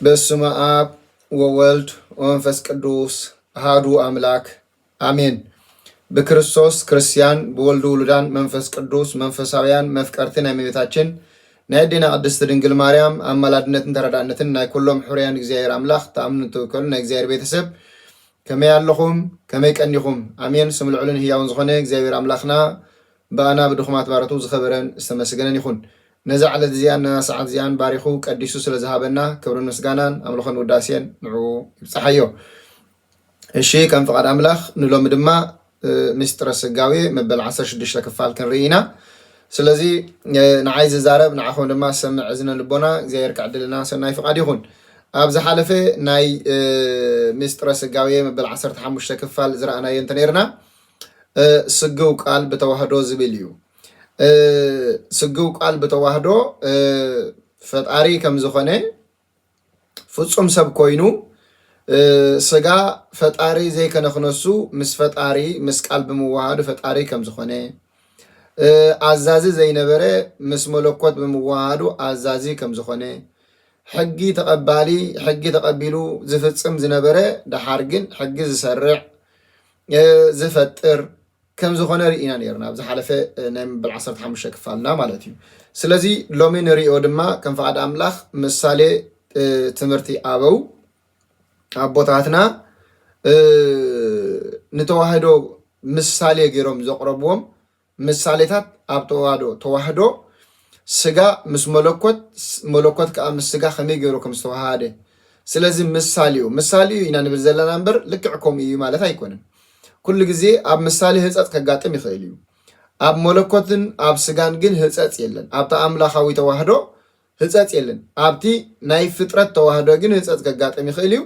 በስመ አብ ወወልድ ወመንፈስ ቅዱስ አሃዱ አምላክ አሜን። ብክርስቶስ ክርስቲያን፣ ብወልድ ውሉዳን፣ መንፈስ ቅዱስ መንፈሳውያን፣ መፍቀርቲ ናይ እመቤታችን ናይ ኣዴና ቅድስቲ ድንግል ማርያም ኣማላድነትን ተረዳእነትን፣ ናይ ኩሎም ሕሩያን እግዚኣብሔር ኣምላኽ፣ ተኣምኑን ትውከሉ ናይ እግዚኣብሔር ቤተሰብ፣ ከመይ ኣለኹም? ከመይ ቀኒኹም? ኣሜን። ስም ልዑልን ህያውን ዝኾነ እግዚኣብሔር ኣምላኽና ብኣና ብድኹማት ባሮቱ ዝኸበረን ዝተመስገነን ይኹን። ነዛ ዕለት እዚኣን ነዛ ሰዓት እዚኣን ባሪኹ ቀዲሱ ስለ ዝሃበና፣ ክብርን ምስጋናን ኣምልኾን ውዳሴን ንዕኡ ይብጽሓዮ። እሺ፣ ከም ፍቓድ ኣምላኽ ንሎሚ ድማ፣ እ፣ ምስጢረ ስጋዌ መበል ዓሰርተ ሽዱሽተ ክፋል ክንርኢ ኢና። ስለዚ፣ እ፣ ንዓይ ዝዛረብ፣ ንዓኹም ድማ ዝሰምዕ እዝነ ልቦና እግዚኣብሔር ክዕድልና ሰናይ ፍቓድ ይኹን። ኣብ ዝሓለፈ ናይ፣ እ፣ ምስጢረ ስጋዌ መበል ዓሰርተ ሓሙሽተ ክፋል ዝረኣናዮ እንተነይርና፣ እ፣ ስግው ቃል ብተዋህዶ ዝብል እዩ። እ፣ ስግው ቃል ብተዋህዶ፣ እ፣ ፈጣሪ ከም ዝኾነ፣ ፍጹም ሰብ ኮይኑ፣ እ፣ ስጋ ፈጣሪ ዘይከነኽነሱ ምስ ፈጣሪ፣ ምስ ቃል ብምዋሃዱ ፈጣሪ ከም ዝኾነ፣ እ፣ ኣዛዚ ዘይነበረ ምስ መለኮት ብምዋሃዱ ኣዛዚ ከም ዝኾነ፣ ሕጊ ተቐባሊ፣ ሕጊ ተቐቢሉ ዝፍጽም ዝነበረ፣ ደሓር ግን ሕጊ ዝሰርዕ፣ እ፣ ዝፈጥር ከም ዝኾነ ርኢና ነይርና፣ ኣብ ዝሓለፈ፣ እ፣ ናይ መበል ዓሰርተ ሓሙሽተ ክፋልና ማለት እዩ። ስለዚ ሎሚ ንሪኦ ድማ ከም ፍቓድ ኣምላኽ ምሳሌ፣ እ፣ ትምህርቲ ኣበው ኣቦታትና፣ እ፣ ንተዋህዶ ምሳሌ ገይሮም ዘቕረብዎም ምሳሌታት ኣብ ተዋህዶ፣ ተዋህዶ ስጋ ምስ መለኮት፣ ስ-፣ መለኮት ከኣ ምስ ስጋ ከመይ ገይሩ ከም ዝተዋሃደ። ስለዚ ምሳሌኡ፣ ምሳሌኡ ኢና ንብል ዘለና እምበር ልክዕ ከምኡ እዩ ማለት ኣይኮነን። ኩሉ ግዜ ኣብ ምሳሌ ህጸጽ ከጋጥም ይኽእል እዩ። ኣብ መለኮትን ኣብ ስጋን ግን ህጸጽ የለን። ኣብቲ ኣምላኻዊ ተዋህዶ ህጸጽ የለን። ኣብቲ ናይ ፍጥረት ተዋህዶ ግን ህጸጽ ከጋጥም ይኽእል እዩ።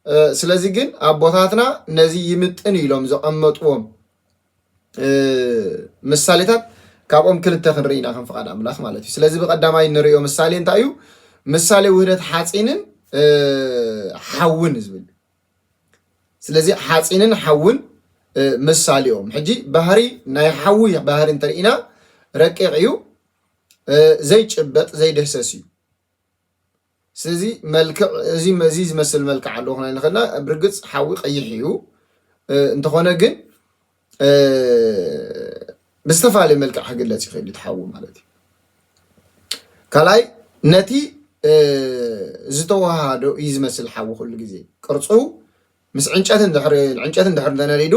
እ፣ ስለዚ ግን ኣቦታትና ነዚ ይምጥን ኢሎም ዘቐመጥዎም፣ እ፣ ምሳሌታት ካብኦም ክልተ ክንርኢ ኢና ከም ፍቓድ ኣምላኽ ማለት እዩ። ስለዚ ብቐዳማይ እንርእዮ ምሳሌ እንታይ እዩ? ምሳሌ ውህደት ሓጺንን፣ እ፣ ሓውን ዝብል። ስለዚ ሓጺንን ሓውን፣ እ፣ ምሳሌኦም። ሕጂ ባህሪ ናይ ሓዊ ባህሪ እንተርኢና ረቂቕ እዩ፣ እ፣ ዘይጭበጥ ዘይድህሰስ እዩ። ስለዚ መልክዕ እዚ፣ እዚ ዝመስል መልክዕ ኣለዎ ክና ንኽእልና። ብርግጽ ሓዊ ቀይሕ እዩ፣ እ፣ እንተኾነ ግን፣ እ፣ ብዝተፈላለየ መልክዕ ክግለጽ ይኽእል እዩ እቲ ሓዊ ማለት እዩ። ካልኣይ ነቲ፣ እ፣ ዝተዋሃዶ እዩ ዝመስል ሓዊ ኩሉ ግዜ። ቅርጹ ምስ ዕንጨት እንድሕር፣ ዕንጨት እንድሕር እንተነዲዱ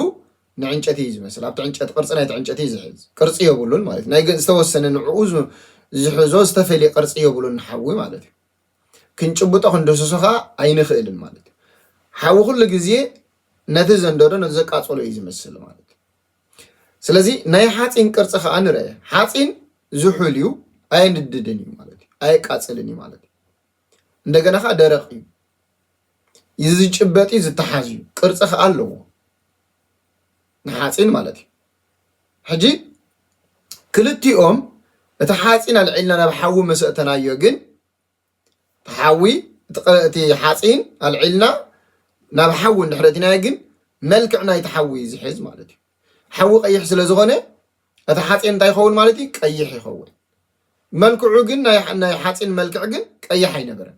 ንዕንጨት እዩ ዝመስል። ኣብቲ ዕንጨት ቅርጺ ናይቲ ዕንጨት እዩ ዝሕዝ። ቅርጺ የብሉን ማለት እዩ። ናይ ገ-፣ ዝተወሰነ ንዕኡ ዝ-፣ ዝሕዞ ዝተፈልየ ቅርጺ የብሉን ንሓዊ ማለት እዩ። ክንጭብጦ ክንድህስሶ ኸኣ ኣይንኽእልን ማለት እዩ። ሓዊ ኩሉ ግዜ ነቲ ዘንደዶ ነቲ ዘቃጸሎ እዩ ዝመስል ማለት እዩ። ስለዚ ናይ ሓጺን ቅርጺ ኸኣ ንርአ። ሓጺን ዝሑል እዩ፣ ኣየንድድን እዩ ማለት እዩ፣ ኣየቃጽልን እዩ ማለት እዩ። እንደገና ኸኣ ደረቕ እዩ። እዚ ዝጭበጥ እዩ፣ ዝተሓዝ እዩ፣ ቅርጺ ኸኣ ኣለዎ ንሓጺን ማለት እዩ። ሕጂ ክልቲኦም እቲ ሓጺን ኣልዒልና ናብ ሓዊ መሰእተናዮ ግን እቲ ሓዊ፣ እቲ ቐ-፣ እቲ ሓጺን ኣልዒልና ናብ ሓዊ እንድሕር እቲናዮ ግን መልክዕ ናይቲ ሓዊ እዩ ዝሕዝ ማለት እዩ። ሓዊ ቀይሕ ስለ ዝኾነ እቲ ሓጺን እንታይ ይኸውን ማለት እዩ? ቀይሕ ይኸውን። መልክዑ ግን ናይ፣ ናይ ሓጺን መልክዕ ግን ቀይሕ ኣይነበረን።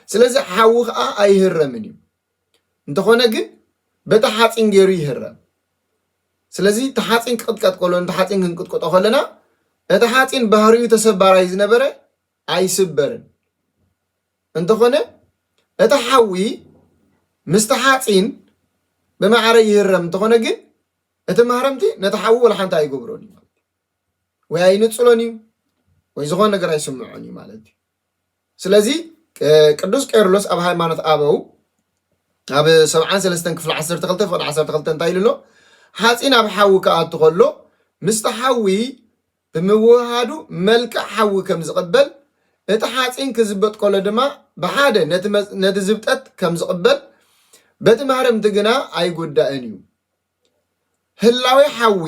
ስለዚ ሓዊ ኸኣ ኣይህረምን እዩ። እንተኾነ ግን በቲ ሓጺን ገይሩ ይህረም። ስለዚ እቲ ሓጺን ክቕጥቀጥ ከሎ፣ ነቲ ሓጺን ክንቅጥቅጦ ከለና እቲ ሓጺን ባህሪኡ ተሰባራይ ዝነበረ ኣይስበርን። እንተኾነ እቲ ሓዊ ምስቲ ሓጺን ብማዕረ ይህረም። እንተኾነ ግን እቲ ማህረምቲ ነቲ ሓዊ ወላ ሓንቲ ኣይገብሮን እዩ ማለት እዩ። ወይ ኣይንጽሎን እዩ፣ ወይ ዝኾነ ነገር ኣይስምዖን እዩ ማለት እዩ። ስለዚ፣ እ፣ ቅዱስ ቄርሎስ ኣብ ሃይማኖት ኣበው ኣብ ሰብዓን ሰለስተን ክፍሊ ዓሰርተ ክልተ ፍቕዲ ዓሰርተ ክልተ እንታይ ኢሉ ኣሎ? ሓጺን ኣብ ሓዊ ክኣቱ ከሎ ምስቲ ሓዊ ብምውህሃዱ መልክዕ ሓዊ ከም ዝቕበል፣ እቲ ሓጺን ክዝበጥ ከሎ ድማ ብሓደ ነቲ መ-፣ ነቲ ዝብጠት ከም ዝቕበል፣ በቲ ማህረምቲ ግና ኣይጉዳእን እዩ። ህላዌ ሓዊ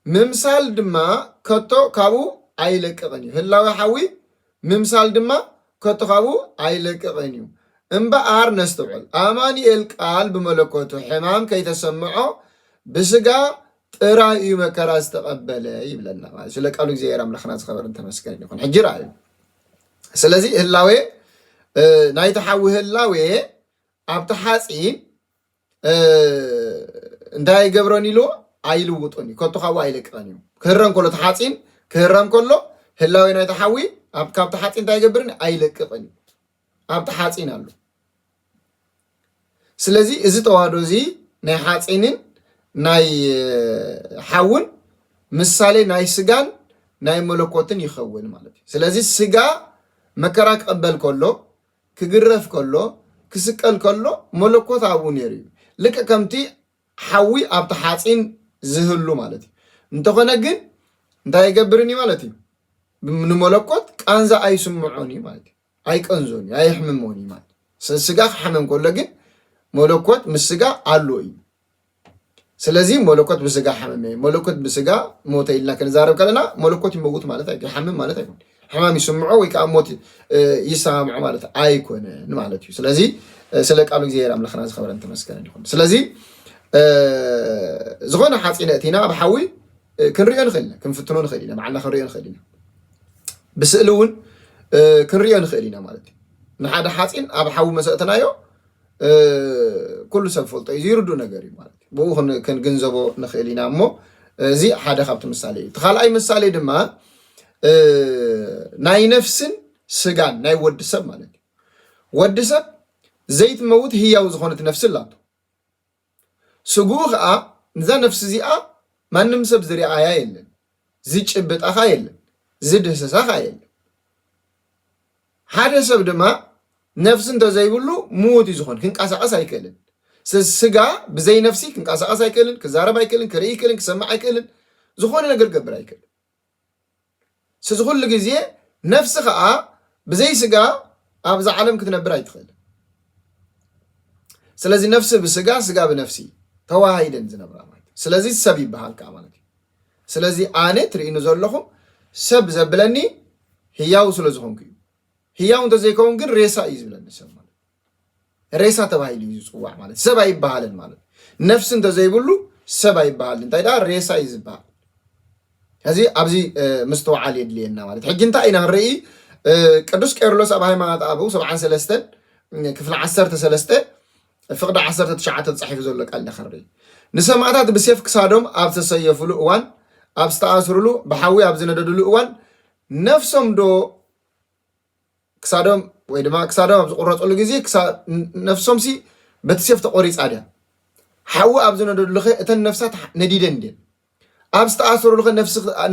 ምምሳል ድማ ከቶ ካብኡ ኣይለቅቕን እዩ። ህላዌ ሓዊ ምምሳል ድማ ከቶ ካብኡ ኣይለቅቕን እዩ። እምበኣር ነስተውዕል። ኣማኑኤል ቃል ብመለኮቱ ሕማም ከይተሰምዖ ብስጋ ጥራይ እዩ መከራ ዝተቐበለ ይብለና። ማለት ስለ ቃሉ እግዚኣብሔር ኣምላኽና ዝኸበርን ተመስገን ይኹን። ሕጂ ረኣዩ። ስለዚ ህላዌ፣ ናይቲ ሓዊ ህላዌ ኣብቲ ሓፂን እንታይ ኣይገብሮን ኢሉ ኣይልውጦን እዩ። ከቶ ካብኡ ኣይለቅቐን እዩ። ክህረም ከሎ እቲ ሓፂን ክህረም ከሎ ህላዌ ናይቲ ሓዊ ካብቲ ሓፂን እንታይ ኣይገብርን ኣይለቅቕን እዩ። ኣብቲ ሓፂን ኣሎ። ስለዚ እዚ ተዋህዶ እዚ ናይ ሓፂንን ናይ ሓውን ምሳሌ ናይ ስጋን ናይ መለኮትን ይኸውን ማለት እዩ። ስለዚ ስጋ መከራ ክቕበል ከሎ ክግረፍ ከሎ ክስቀል ከሎ መለኮት ኣብኡ ነይሩ እዩ። ልክዕ ከምቲ ሓዊ ኣብቲ ሓፂን ዝህሉ ማለት እዩ። እንተኾነ ግን እንታይ ኣይገብርን እዩ ማለት እዩ። ንመለኮት ቃንዛ ኣይስምዖን እዩ ማለት እዩ። ኣይቀንዞን እዩ፣ ኣይሕምሞን እዩ ማለት እዩ። ስጋ ክሓመም ከሎ ግን መለኮት ምስ ስጋ ኣሎ እዩ። ስለዚ መለኮት ብስጋ ሓመመ፣ መለኮት ብስጋ ሞተ ኢልና ክንዛረብ ከለና መለኮት ይመውት ማለት ኣይኮን፣ ይሓምም ማለት ኣይኮን። ሕማም ይስምዖ ወይ ከዓ ሞት ይሰማምዖ ማለት ኣይኮነን ማለት እዩ። ስለዚ ስለ ቃሉ እግዚኣብሔር ኣምላኽና ዝኸበረን ተመስገነን ይኹን። ስለዚ ዝኾነ ሓፂነ እቲና ኣብ ሓዊ ክንሪኦ ንኽእል ኢና፣ ክንፍትኖ ንኽእል ኢና፣ ባዕልና ክንሪኦ ንኽእል ኢና። ብስእሊ እውን ክንሪኦ ንኽእል ኢና ማለት እዩ። ንሓደ ሓፂን ኣብ ሓዊ መሰእተናዮ ኩሉ ሰብ ፈልጦ እዩ፣ ዝይርዱ ነገር እዩ ማለት እዩ። ብኡ ክንግንዘቦ ንኽእል ኢና እሞ እዚ ሓደ ካብቲ ምሳሌ እዩ። እቲ ካልኣይ ምሳሌ ድማ ናይ ነፍስን ስጋን ናይ ወዲ ሰብ ማለት እዩ። ወዲ ሰብ ዘይትመውት ህያው ዝኾነት ነፍሲ ኣላቶ። ስግኡ ኸዓ እዛ ነፍሲ እዚኣ ማንም ሰብ ዝሪኣያ የለን፣ ዝጭብጣ ኸዓ የለን፣ ዝድህሰሳ ኸዓ የለን። ሓደ ሰብ ድማ ነፍሲ እንተዘይብሉ ምዉት እዩ ዝኾን፣ ክንቀሳቐስ ኣይክእልን። ስጋ ብዘይ ነፍሲ ክንቀሳቐስ ኣይክእልን፣ ክዛረብ ኣይክእልን፣ ክርኢ ኣይክእልን፣ ክሰምዕ ኣይክእልን፣ ዝኾነ ነገር ክገብር ኣይክእልን። ስለዚ ኩሉ ግዜ ነፍሲ ኸዓ ብዘይ ስጋ ኣብዛ ዓለም ክትነብር ኣይትኽእልን። ስለዚ ነፍሲ ብስጋ ስጋ ብነፍሲ ተዋሃሂደን ዝነብራ ማለት እዩ። ስለዚ ሰብ ይበሃል ከዓ ማለት እዩ። ስለዚ ኣነ ትርእይኒ ዘለኹም ሰብ ዘብለኒ ህያው ስለ ዝኾንኩ እዩ። ህያው እንተዘይከውን ግን ሬሳ እዩ ዝብለኒ ሰብ ማለት እዩ። ሬሳ ተባሂሉ እዩ ዝፅዋዕ ማለት ሰብ ኣይበሃልን ማለት ነፍሲ እንተዘይብሉ ሰብ ኣይበሃልን። እንታይ ደኣ ሬሳ እዩ ዝበሃል። ሕዚ ኣብዚ ምስትውዓል የድልየና ማለት ሕጂ እንታይ ኢና ንርኢ? ቅዱስ ቄርሎስ ኣብ ሃይማኖት ኣበው ሰብዓን ሰለስተን ክፍሊ ዓሰርተ ሰለስተ ፍቕዲ ዓሰርተ ትሽዓተ ተፃሒፉ ዘሎ ቃል ኢና ክንርኢ። ንሰማዕታት ብሴፍ ክሳዶም ኣብ ዝተሰየፉሉ እዋን ኣብ ዝተኣስሩሉ ብሓዊ ኣብ ዝነደዱሉ እዋን ነፍሶም ዶ ክሳዶም ወይ ድማ ክሳዶም ኣብ ዝቁረፀሉ ግዜ ነፍሶምሲ በቲ ሴፍ ተቆሪፃ ድያ? ሓዊ ኣብ ዝነደዱሉ ኸ እተን ነፍሳት ነዲደን ድየን? ኣብ ዝተኣሰሩሉ ኸ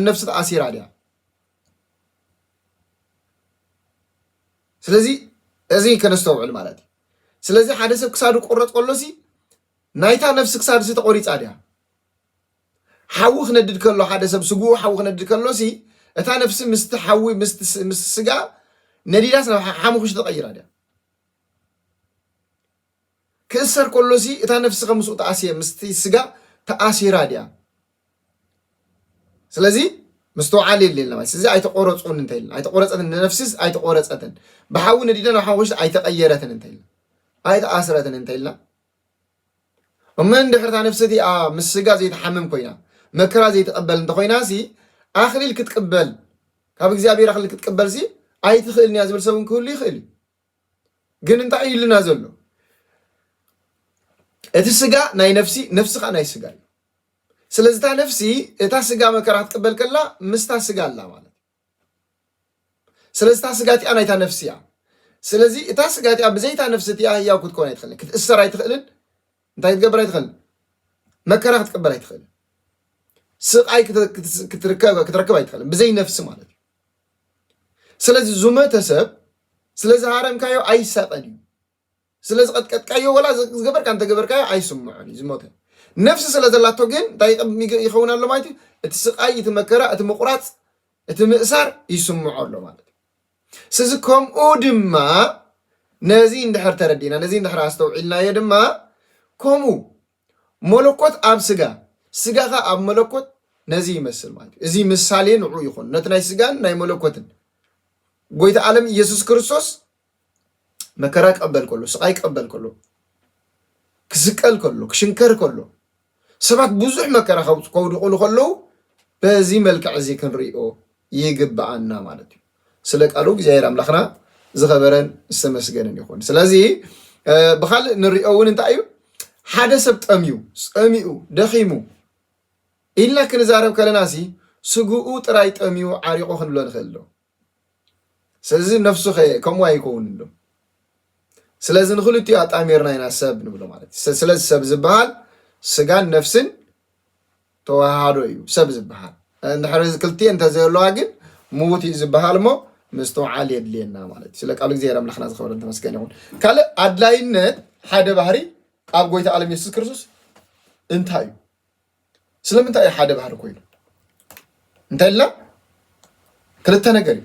ነፍሲ ተኣሲራ ድያ? ስለዚ እዚ ከነስተውዕል ማለት እዩ። ስለዚ ሓደ ሰብ ክሳዱ ክቁረፅ ከሎሲ ናይታ ነፍሲ ክሳድሲ ተቆሪፃ ድያ? ሓዊ ክነድድ ከሎ ሓደ ሰብ ስግኡ ሓዊ ክነድድ ከሎሲ እታ ነፍሲ ምስቲ ሓዊ ምስቲ ስጋ ነዲዳስ ናብ ሓሙኽሽ ተቐይራ ድያ? ክእሰር ከሎሲ እታ ነፍሲ ከምስኡ ተኣስየ ምስቲ ስጋ ተኣሲራ ድያ? ስለዚ ምስትውዓል የድልየና ማለት እዚ ኣይተቆረፁን እንተ ኢልና ኣይተቆረፀትን ነፍሲስ ኣይተቆረፀትን ብሓዊ ነዲዳ ናብ ሓሙኽሽ ኣይተቐየረትን እንተ ኢልና ኣይተኣስረትን እንተ ኢልና እሞ እንድሕር እታ ነፍሲ እቲኣ ምስ ስጋ ዘይትሓምም ኮይና መከራ ዘይትቐበል እንተኾይናሲ ኣኽሊል ክትቅበል ካብ እግዚኣብሔር ኣኽሊል ክትቅበልሲ ኣይትኽእልን እያ ዝብል ሰብ እውን ክህሉ ይኽእል እዩ። ግን እንታይ እዩ ኢሉና ዘሎ? እቲ ስጋ ናይ ነፍሲ ነፍሲ ከዓ ናይ ስጋ እዩ። ስለዚ እታ ነፍሲ እታ ስጋ መከራ ክትቅበል ከላ ምስታ ስጋ ኣላ ማለት እዩ። ስለዚ እታ ስጋ እቲኣ ናይታ ነፍሲ እያ። ስለዚ እታ ስጋ እቲኣ ብዘይታ ነፍሲ እቲኣ ህያው ክትከውን ኣይትኽእልን፣ ክትእሰር ኣይትኽእልን፣ እንታይ ክትገብር ኣይትኽእልን፣ መከራ ክትቅበል ኣይትኽእልን፣ ስቓይ ክትረክብ ኣይትኽእልን ብዘይ ነፍሲ ማለት እዩ። ስለዚ ዝሞተ ሰብ ስለ ዝሃረምካዮ ኣይሳቐን እዩ። ስለ ዝቐጥቀጥካዮ ወላ ዝገበርካ እንተገበርካዮ ኣይስምዖን እዩ ዝሞተ። ነፍሲ ስለ ዘላቶ ግን እንታይ ይኸውን ኣሎ ማለት እዩ? እቲ ስቓይ፣ እቲ መከራ፣ እቲ ምቑራፅ፣ እቲ ምእሳር ይስምዖ ኣሎ ማለት እዩ። ስለዚ ከምኡ ድማ ነዚ እንድሕር ተረዲእና ነዚ እንድሕር ኣስተውዒልናዮ ድማ ከምኡ መለኮት ኣብ ስጋ ስጋኻ ኣብ መለኮት ነዚ ይመስል ማለት እዩ። እዚ ምሳሌ ንዑ ይኹን ነቲ ናይ ስጋን ናይ መለኮትን ጎይታ ዓለም ኢየሱስ ክርስቶስ መከራ ክቐበል ከሎ ስቓይ ክቐበል ከሎ ክስቀል ከሎ ክሽንከር ከሎ ሰባት ብዙሕ መከራ ከውድቑሉ ከለዉ በዚ መልክዕ እዚ ክንሪኦ ይግብኣና ማለት እዩ። ስለ ቃሉ እግዚኣብሔር ኣምላኽና ዝኸበረን ዝተመስገነን ይኹን። ስለዚ ብካልእ ንሪኦ እውን እንታይ እዩ? ሓደ ሰብ ጠምዩ፣ ፀሚኡ፣ ደኺሙ ኢልና ክንዛረብ ከለና ሲ ስግኡ ጥራይ ጠምዩ ዓሪቑ ክንብሎ ንኽእል ዶ? ስለዚ ነፍሱ ከምኡ ኣይከውን ኣሎ። ስለዚ ንክልቲኡ ኣጣሚርና ኢና ሰብ ንብሎ ማለት እዩ። ስለዚ ሰብ ዝበሃል ስጋን ነፍስን ተዋሃዶ እዩ ሰብ ዝበሃል። እንድሕር ክልቲኤ እንተዘየለዋ ግን ምዉት እዩ ዝበሃል እሞ ምስትውዓል የድልየና ማለት እዩ። ስለ ቃሉ እግዚኣብሔር ኣምላኽና ዝኸበረን ተመስገን ይኹን። ካልእ ኣድላይነት ሓደ ባህሪ ኣብ ጎይታ ዓለም የሱስ ክርስቶስ እንታይ እዩ? ስለምንታይ እዩ ሓደ ባህሪ ኮይኑ? እንታይ ኢልና? ክልተ ነገር እዩ።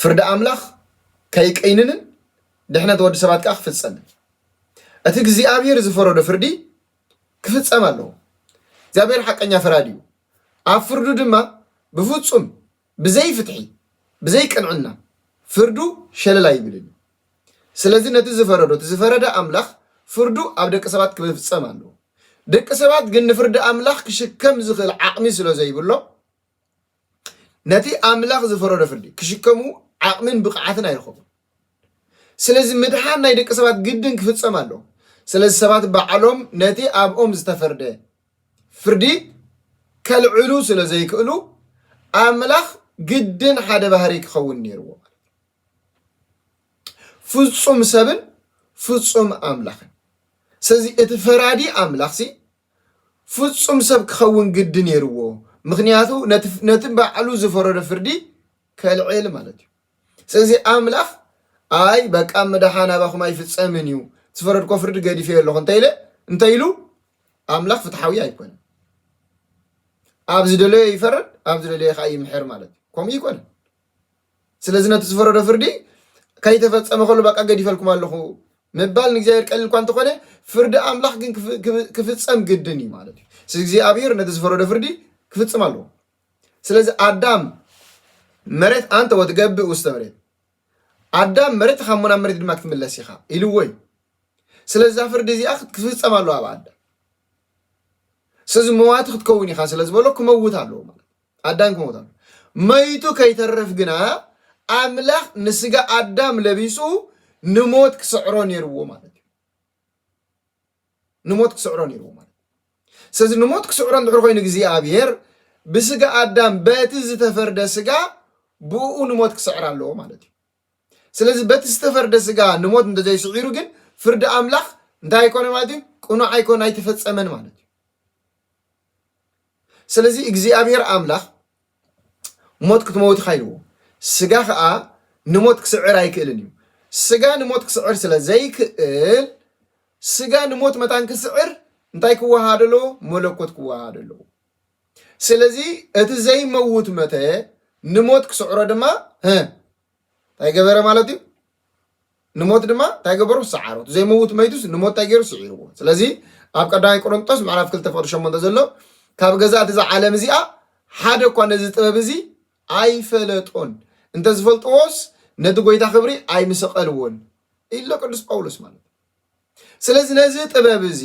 ፍርዲ ኣምላኽ ከይቀይንንን ድሕነት ወዲ ሰባት ከዓ ክፍጸምን። እቲ እግዚኣብሔር ዝፈረዶ ፍርዲ ክፍጸም ኣለዎ። እግዚኣብሔር ሓቀኛ ፈራዲ እዩ። ኣብ ፍርዱ ድማ ብፍጹም ብዘይ ፍትሒ፣ ብዘይ ቅንዕና ፍርዱ ሸለል ኣይብልን እዩ። ስለዚ ነቲ ዝፈረዶ፣ እቲ ዝፈረደ ኣምላኽ ፍርዱ ኣብ ደቂ ሰባት ክፍጸም ኣለዎ። ደቂ ሰባት ግን ንፍርዲ ኣምላኽ ክሽከም ዝኽእል ዓቕሚ ስለ ዘይብሎ፣ ነቲ ኣምላኽ ዝፈረዶ ፍርዲ ክሽከሙ ዓቕምን ብቕዓትን ኣይረኸቡን። ስለዚ ምድሓን ናይ ደቂ ሰባት ግድን ክፍጸም ኣለዎ። ስለዚ ሰባት ባዕሎም ነቲ ኣብኦም ዝተፈርደ ፍርዲ ከልዕሉ ስለ ዘይክእሉ ኣምላኽ ግድን ሓደ ባህሪ ክኸውን ነይርዎ። ፍጹም ሰብን ፍጹም ኣምላኽን። ስለዚ እቲ ፈራዲ ኣምላኽሲ ፍጹም ሰብ ክኸውን ግዲ ነይርዎ። ምኽንያቱ ነቲ ነቲ ባዕሉ ዝፈረዶ ፍርዲ ከልዕል ማለት እዩ። ስለዚ ኣምላኽ ኣይ በቃ ምድሓን ኣባኹም ኣይፍጸምን እዩ፣ ዝፈረድኮ ፍርዲ ገዲፈዮ ኣለኹ እንተኢለ እንተኢሉ ኣምላኽ ፍትሓዊ ኣይኮነን። ኣብ ዝደለዮ ይፈርድ፣ ኣብ ዝደለዮ ከዓ ይምሕር ማለት እዩ። ከምኡ ይኮነን። ስለዚ ነቲ ዝፈረዶ ፍርዲ ከይተፈጸመ ከሎ በቃ ገዲፈልኩም ኣለኹ ምባል ንእግዚኣብሔር ቀሊል እኳ እንተኾነ ፍርዲ ኣምላኽ ግን ክፍ- ክፍ- ክፍጸም ግድን እዩ ማለት እዩ። ስለዚ እግዚኣብሔር ነቲ ዝፈረዶ ፍርዲ ክፍጽም ኣለዎ። ስለዚ ኣዳም መሬት ኣንተ ወትገብእ ውስተ መሬት፣ ኣዳም መሬት ኢኻ እሞ ናብ መሬት ድማ ክትምለስ ኢኻ ኢልዎ እዩ። ስለዚ እዛ ፍርዲ እዚኣ ክትፍጸም ኣለዋ ኣብ ኣዳም። ስለዚ መዋቲ ክትከውን ኢኻ ስለ ዝበሎ ክመውት ኣለዎ ማለት ኣዳም ክመውት ኣለዎ። መይቱ ከይተርፍ ግና ኣምላኽ ንስጋ ኣዳም ለቢሱ ንሞት ክስዕሮ ነይርዎ ማለት እዩ። ንሞት ክስዕሮ ነይርዎ ማለት እዩ። ስለዚ ንሞት ክስዕሮ እንድሕር ኮይኑ እግዚኣብሔር ብስጋ ኣዳም በቲ ዝተፈርደ ስጋ ብኡ ንሞት ክስዕር ኣለዎ ማለት እዩ። ስለዚ በቲ ዝተፈርደ ስጋ ንሞት እንተዘይስዒሩ ግን ፍርዲ ኣምላኽ እንታይ ኣይኮነ ማለት እዩ? ቅኑዕ ኣይኮነ ኣይተፈጸመን ማለት እዩ። ስለዚ እግዚኣብሔር ኣምላኽ ሞት ክትመውት ኢኻ ኢልዎ። ስጋ ኸዓ ንሞት ክስዕር ኣይክእልን እዩ። ስጋ ንሞት ክስዕር ስለ ዘይክእል ስጋ ንሞት መታን ክስዕር እንታይ ክወሃድ ኣለዎ? መለኮት ክወሃድ ኣለዎ። ስለዚ እቲ ዘይመውት መተ ንሞት ክስዕሮ ድማ እንታይ ገበረ ማለት እዩ? ንሞት ድማ እንታይ ገበሩ? ሰዓሮ። እቲ ዘይመውት መይቱስ ንሞት እንታይ ገይሩ? ስዒርዎ። ስለዚ ኣብ ቀዳማይ ቆሮንጦስ ምዕራፍ ክልተ ፍቕዲ ሸሞንተ ዘሎ ካብ ገዛእቲ እዛ ዓለም እዚኣ ሓደ እኳ ነዚ ጥበብ እዚ ኣይፈለጦን፣ እንተዝፈልጥዎስ ነቲ ጎይታ ክብሪ ኣይምሰቐልዎን ኢሎ ቅዱስ ጳውሎስ ማለት እዩ። ስለዚ ነዚ ጥበብ እዚ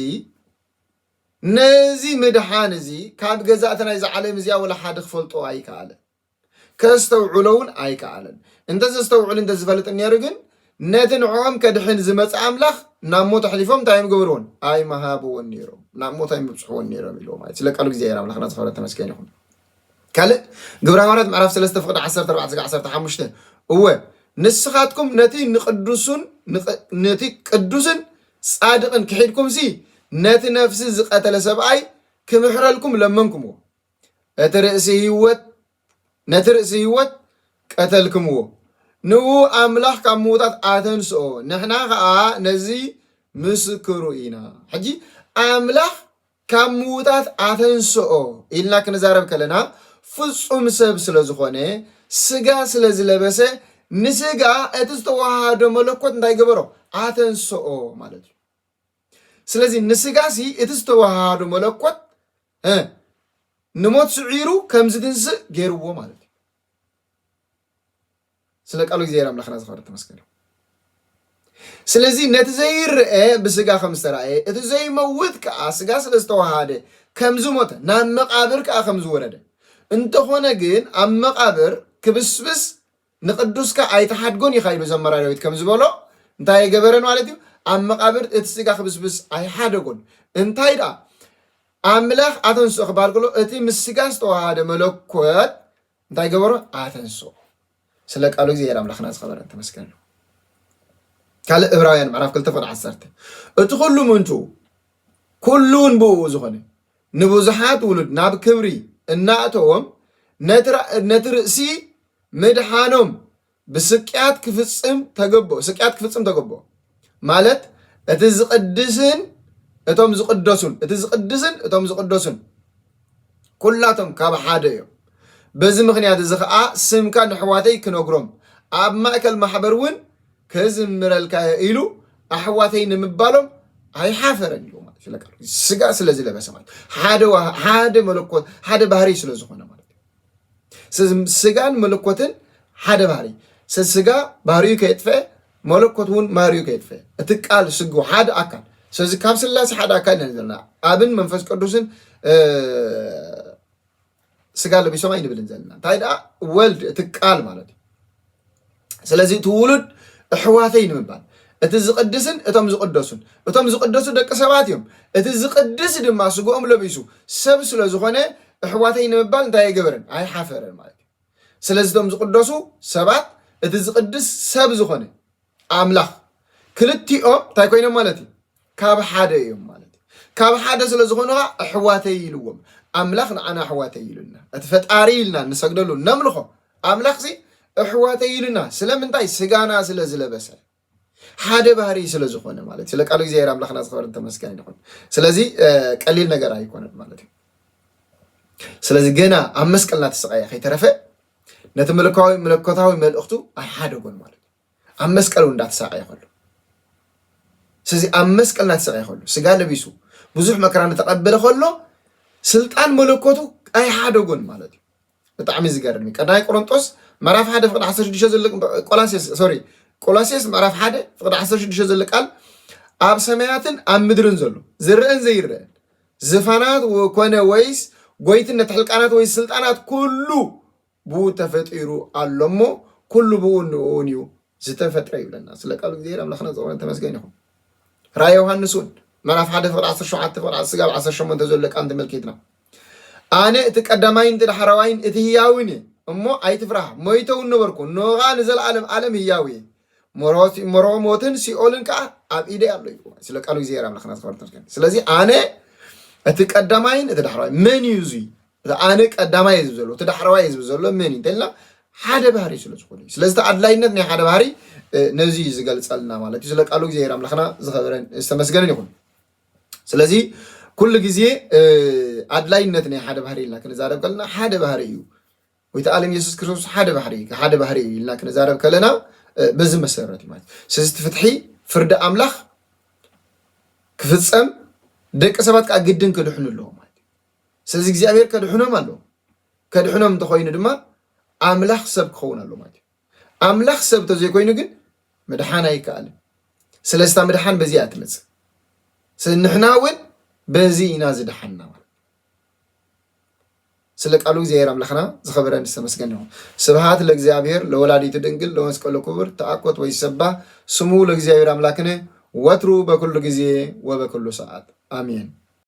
ነዚ ምድሓን እዚ ካብ ገዛእቲ ናይዚ ዓለም እዚኣ ወላ ሓደ ክፈልጦ ኣይከኣለን። ከስተውዕሎ እውን ኣይከኣለን። እንተዘስተውዕል እንተዝፈልጥ ነይሩ ግን ነቲ ንዕኦም ከድሕን ዝመፀ ኣምላኽ ናብ ሞት ኣሕሊፎም እንታይ እዮም ገበርዎን? ኣይመሃብዎን ነይሮም፣ ናብ ሞት ኣይምብፅሕዎን ነይሮም ኢልዎ ማለት ስለ ቃሉ እግዚኣብሔር ኣምላኽና ዝኸበረ ተመስገን ይኹን። ካልእ ግብረ ሃዋርያት ምዕራፍ ሰለስተ ፍቕዲ ዓሰርተ ኣርባዕተ እስከ ዓሰርተ ሓሙሽተ እወ ንስኻትኩም ነቲ ንቅዱሱን ነቲ ቅዱስን ፃድቕን ክሒድኩምሲ ነቲ ነፍሲ ዝቐተለ ሰብኣይ ክምሕረልኩም ለመንኩምዎ። እቲ ርእሲ ህይወት ነቲ ርእሲ ህይወት ቀተልክምዎ፣ ንኡ ኣምላኽ ካብ ምዉታት ኣተንስኦ፣ ንሕና ኸኣ ነዚ ምስክሩ ኢና። ሕጂ ኣምላኽ ካብ ምዉታት ኣተንስኦ ኢልና ክንዛረብ ከለና ፍጹም ሰብ ስለ ዝኾነ ስጋ ስለ ዝለበሰ ንስጋ እቲ ዝተዋሃዶ መለኮት እንታይ ገበሮ? ኣተንስኦ ማለት እዩ። ስለዚ ንስጋሲ እቲ ዝተዋሃዶ መለኮት ንሞት ስዒሩ ከም ዝትንስእ ገይርዎ ማለት እዩ። ስለ ቃሉ እግዚኣብሔር ኣምላኽና ዝኸበረ ተመስገን ይኹን። ስለዚ ነቲ ዘይረአ ብስጋ ከም ዝተራእየ እቲ ዘይመውት ከዓ ስጋ ስለ ዝተዋሃደ ከም ዝሞተ ናብ መቃብር ከዓ ከም ዝወረደ እንተኾነ ግን ኣብ መቃብር ክብስብስ ንቅዱስካ ኣይትሓድጎን ኢኻ ኢሉ ዘመራ ዳዊት ከም ዝበሎ እንታይ ኣይገበረን ማለት እዩ? ኣብ መቓብር እቲ ስጋ ክብስብስ ኣይሓደጎን። እንታይ ደኣ ኣምላኽ ኣተንስኦ ክበሃል ከሎ እቲ ምስ ስጋ ዝተዋሃደ መለኮት እንታይ ገበሮ? ኣተንስኦ። ስለ ቃሉ እግዚኣብሔር ኣምላኽና ዝኸበረ ተመስገን ነው። ካልእ ዕብራውያን ምዕራፍ ክልተ ፍቕዲ ዓሰርተ እቲ ኩሉ ምንቱ ኩሉውን ብኡ ዝኾነ ንብዙሓት ውሉድ ናብ ክብሪ እናእተዎም ነቲ ራ- ነቲ ርእሲ ምድሓኖም ብስቅያት ክፍጽም ተገቦ ስቅያት ክፍጽም ተገቦ ማለት እቲ ዝቅድስን እቶም ዝቅደሱን እቲ ዝቅድስን እቶም ዝቅደሱን ኩላቶም ካብ ሓደ እዮም። በዚ ምኽንያት እዚ ኸዓ ስምካ ንሕዋተይ ክነግሮም ኣብ ማእከል ማሕበር እውን ክዝምረልካ ኢሉ ኣሕዋተይ ንምባሎም ኣይሓፈረን ኢሉ ማለት እዩ። ስጋ ስለ ዝለበሰ ማለት ሓደ ዋ- ሓደ መለኮት ሓደ ባህሪ ስለ ዝኾነ ማለት እዩ። ስለዚ ስጋን መለኮትን ሓደ ባህሪ። ስለዚ ስጋ ባህሪኡ ከየጥፍአ መለኮት እውን ባህሪኡ ከየጥፍአ እቲ ቃል ስግው ሓደ ኣካል። ስለዚ ካብ ስላሴ ሓደ ኣካል ኢና ዘለና። ኣብን መንፈስ ቅዱስን እ፣ ስጋ ለቢሶም ኣይንብልን ዘለና። እንታይ ደኣ ወልድ እቲ ቃል ማለት እዩ። ስለዚ እቲ ውሉድ ኣሕዋተይ ንምባል እቲ ዝቅድስን እቶም ዝቅደሱን እቶም ዝቅደሱ ደቂ ሰባት እዮም። እቲ ዝቅድስ ድማ ስግኦም ለቢሱ ሰብ ስለ ዝኾነ ኣሕዋተይ ንምባል እንታይ ኣይገበረን ኣይሓፈረን ማለት እዩ። ስለዚ እቶም ዝቅደሱ ሰባት እቲ ዝቅድስ ሰብ ዝኾነ ኣምላኽ ክልቲኦም እንታይ ኮይኖም ማለት እዩ? ካብ ሓደ እዮም ማለት እዩ። ካብ ሓደ ስለ ዝኾኑ ኸዓ ኣሕዋተይ ኢልዎም። ኣምላኽ ንዓና ኣሕዋተይ ኢሉና። እቲ ፈጣሪ ኢልና ንሰግደሉ ነምልኾ ኣምላኽሲ ኣሕዋተይ ኢሉና። ስለምንታይ? ስጋና ስለ ዝለበሰ ሓደ ባህሪ ስለ ዝኾነ ማለት እዩ። ስለ ቃሉ እግዚኣብሔር ኣምላኽና ዝኸበረ ተመስገን ይኹን። ስለዚ እ፣ ቀሊል ነገር ኣይኮነን ማለት እዩ። ስለዚ ገና ኣብ መስቀል እናተሰቃየ ከይተረፈ ነቲ መለኮታዊ መለኮታዊ መልእኽቱ ኣይሓደጎን ማለት እዩ። ኣብ መስቀል እውን እንዳተሳቀየ ከሎ ስለዚ ኣብ መስቀል እናተሳቀየ ከሎ ስጋ ለቢሱ ብዙሕ መከራ እናተቀበለ ከሎ ስልጣን መለኮቱ ኣይሓደጎን ማለት እዩ። ብጣዕሚ ዝገርም እዩ። ቀዳማይ ቆሮንጦስ ምዕራፍ ሓደ ፍቅዲ ዓሰርተ ሽዱሽተ ዘሎ ቆላሴስ ሶሪ ቆላሴስ ምዕራፍ ሓደ ፍቅዲ ዓሰርተ ሽዱሽተ ዘሎ ቃል ኣብ ሰማያትን ኣብ ምድርን ዘሎ ዝረአን ዘይረአን ዝፋናት ኮነ ወይስ ጎይትነት ሕልቃናት ወይ ስልጣናት ኩሉ ብኡ ተፈጢሩ ኣሎ እሞ ኩሉ ብኡ ንእኡን እዩ ዝተፈጥረ ይብለና። ስለ ቃሉ እግዚኣብሔር ኣምላኽና ዝኸበረ ተመስገን ይኹን። ራእይ ዮሃንስ እውን ምዕራፍ ሓደ ፍቅዲ ዓሰርተ ሸውዓተ ፍቅዲ ስጋብ ዓሰርተ ሸሞንተ ዘሎ ቃል ተመልኪትና ኣነ እቲ ቀዳማይን እቲ ዳሕረዋይን እቲ ህያውን እየ እሞ ኣይትፍራህ ሞይተ እውን ነበርኩ እነሆ ከዓ ንዘለኣለም ዓለም ህያው እየ መሮ- መሮ ሞትን ሲኦልን ከዓ ኣብ ኢደይ ኣሎ እዩ ስለ ቃሉ እግዚኣብሔር ኣምላኽና ዝኸበረ ተመስገን። ስለዚ ኣነ እቲ ቀዳማይን እቲ ዳሕረዋይ መን እዩ እዙይ እቲ ኣነ ቀዳማይ ህዝቢ ዘሎ እቲ ዳሕረዋይ ህዝቢ ዘሎ መን እዩ እንተልና ሓደ ባህሪ ስለ ዝኾነ እዩ። ስለዚ እቲ ኣድላይነት ናይ ሓደ ባህሪ እ፣ ነዚ እዩ ዝገልጸልና ማለት እዩ። ስለ ቃሉ እግዚኣብሔር ኣምላኽና ዝኸበረን ዝተመስገነን ይኹን። ስለዚ ኩሉ ግዜ እ፣ ኣድላይነት ናይ ሓደ ባህሪ ኢልና ክንዛረብ ከለና ሓደ ባህሪ እዩ። ወይተ ዓለም የሱስ ክርስቶስ ሓደ ባህሪ እዩ፣ ሓደ ባህሪ እዩ ኢልና ክንዛረብ ከለና እ፣ በዚ መሰረት እዩ ማለት እዩ። ስለዚ እቲ ፍትሒ ፍርዲ ኣምላኽ ክፍጸም ደቂ ሰባት ከዓ ግድን ክድሕኑ ኣለዎ ማለት እዩ። ስለዚ እግዚኣብሔር ከድሕኖም ኣለዎ። ከድሕኖም እንተኮይኑ ድማ ኣምላኽ ሰብ ክኸውን ኣለዎ ማለት እዩ። ኣምላኽ ሰብ ተዘይኮይኑ ግን ምድሓን ኣይከኣልን። ስለዚ እታ ምድሓን በዚ እያ ትመፅእ። ስለዚ ንሕና እውን በዚ ኢና ዝደሓንና ማለት ስለ ቃሉ እግዚኣብሔር ኣምላኽና ዝኸበረን ዝተመስገነ ይኹን። ስብሃት ለእግዚኣብሔር ለወላዲቱ ድንግል ለመስቀሉ ክቡር ተኣኮት ወይ ሰባ ስሙ ለእግዚኣብሔር ኣምላክነ ወትሩ በኩሉ ግዜ ወበኩሉ ሰዓት ኣሜን።